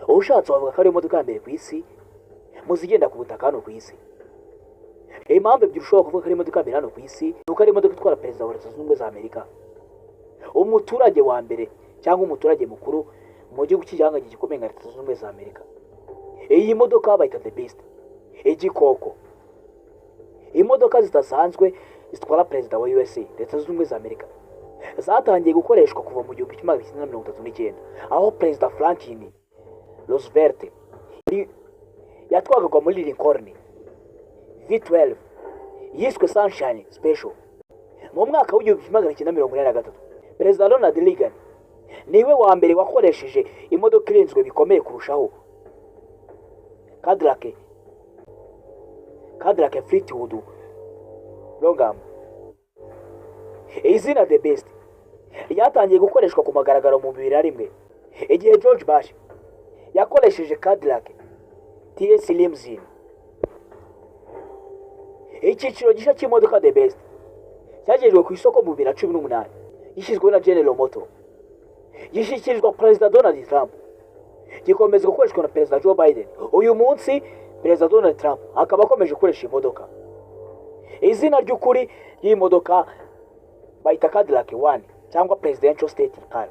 Ushatse wavuga ko ari imodoka ya mbere ku isi mu zigenda ku butaka hano ku isi. Impamvu ebyiri ushobora kuvuga ko ari imodoka ya mbere hano ku isi ni uko ari imodoka itwara perezida wa Leta Zunze Ubumwe za Amerika, umuturage wa mbere cyangwa umuturage mukuru mu gihugu cy'igihangange gikomeye nka Leta Zunze Ubumwe za Amerika. Iyi modoka bayita The Beast, igikoko. Imodoka zidasanzwe zitwara perezida wa USA, Leta Zunze Ubumwe za Amerika, zatangiye gukoreshwa kuva mu 1939, aho Perezida Franklin Roosevelt yatwagagwa muri Lincoln V12 yiswe Sunshine Special. Mu mwaka w'1983, Perezida Ronald Reagan niwe wa mbere wakoresheje imodoka irinzwe bikomeye kurushaho, Cadillac Fleetwood Brougham. Izina The Beast ryatangiye gukoreshwa ku mugaragaro mu 2001, igihe George Bush yakoresheje Cadillac TS Limousine. Icyiciro gishya cy'imodoka The Beast cyagejejwe ku isoko mu 2018, gishyizweho na General Motors, gishyikirizwa Perezida Donald Trump, gikomeza gukoreshwa na Perezida Joe Biden. Uyu munsi Perezida Donald Trump akaba akomeje gukoresha iyi modoka. Izina ry'ukuri ry'iyi modoka bayita Cadillac One cyangwa Presidential State Car.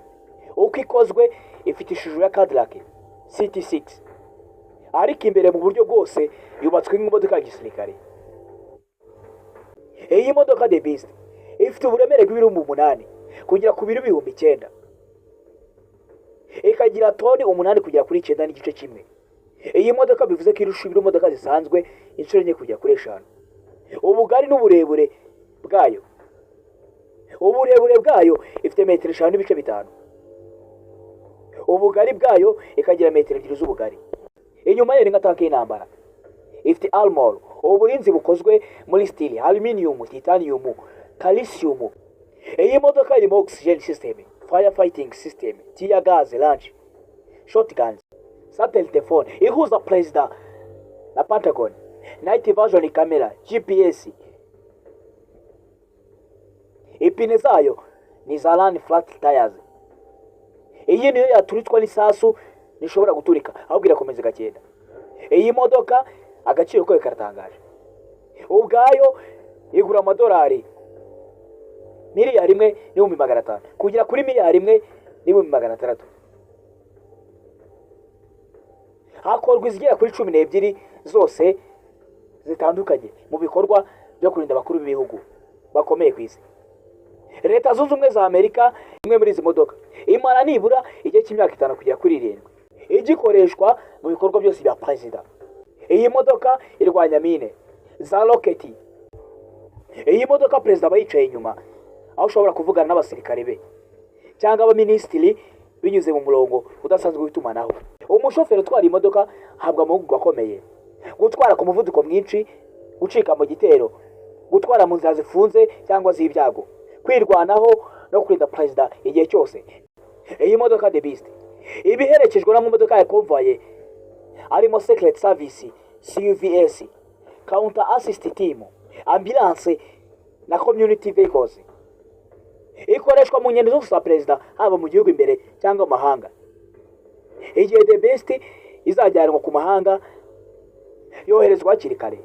Uko ikozwe, ifite ishusho ya Cadillac CT6, ariko imbere mu buryo bwose yubatswe nk'imodoka ya gisirikare. Iyi modoka The Beast ifite uburemere bw'ibiro 8,000 kugera ku biro 9,000, ikagira toni 8 kugera kuri 9.1. Iyi modoka bivuze ko irusha ibiro imodoka zisanzwe inshuro 4 kugera kuri 5. Ubugari n'uburebure bwayo, uburebure bwayo ifite metero 5.5, ubugari bwayo ikagira metero 2 z'ubugari. Inyuma yayo ni nka tanki y'intambara, ifite armor, uburinzi bukozwe muri steel, aluminium, titanium, calcium. Iyi modoka irimo oxygen system, firefighting system, tear gas launch, shotguns, satellite phone ihuza perezida na Pentagon, night vision camera, GPS. Ipine zayo ni za run flat tires. Iyi niyo yaturitswa n'isasu ntishobora guturika, ahubwo irakomeza igagenda. Iyi modoka agaciro kayo karatangaje. Ubwayo igura amadolari 1,500,000 kugera kuri 1,600,000. Hakorwa izigera kuri 12 zose zitandukanye mu bikorwa byo kurinda abakuru b'ibihugu bakomeye ku isi. Leta Zunze Ubumwe za Amerika, imwe muri izi modoka imara nibura igihe cy'imyaka 5 kugera kuri 7 igikoreshwa mu bikorwa byose bya perezida. Iyi modoka irwanya mine za roketi. Iyi modoka perezida aba yicaye inyuma, aho ushobora kuvugana n'abasirikare be cyangwa abaminisitiri binyuze mu murongo udasanzwe w'itumanaho. Umushoferi utwara imodoka ahabwa amahugurwa akomeye: gutwara ku muvuduko mwinshi, gucika mu gitero, gutwara mu nzira zifunze cyangwa z'ibyago, kwirwanaho no kurinda perezida igihe cyose. Iyi modoka The Beast iba iherekejwe n'amamodoka ya convoy arimo Secret Service, CUVS, Counter Assist Team, Ambulance na Community Vehicles. Ikoreshwa mu ngendo zose za perezida, haba mu gihugu imbere cyangwa mu mahanga. Igihe The Beast izajyanwa ku mahanga, yoherezwa hakiri kare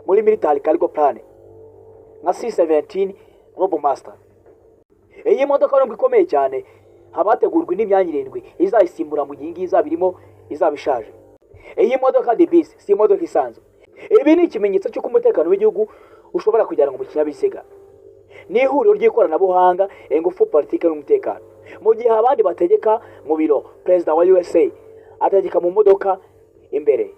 muri military cargo plane nka C-17 Globemaster. Iyi modoka nubwo ikomeye cyane, haba hategurwa indi myanya 7 izayisimbura mu gihe iyi ngiyi izaba irimo izaba ishaje. Iyi modoka The Beast si imodoka isanzwe. Ibi ni ikimenyetso cy'uko umutekano w'igihugu ushobora kujyanwa mu kinyabiziga. Ni ihuriro ry'ikoranabuhanga, ingufu, politiki n'umutekano. Mu gihe abandi bategeka mu biro, perezida wa USA ategeka mu modoka imbere.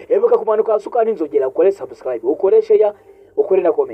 Ibuka kumanuka hasi ukanda inzogera, ukore subscribe, ukore share, ukore na comment.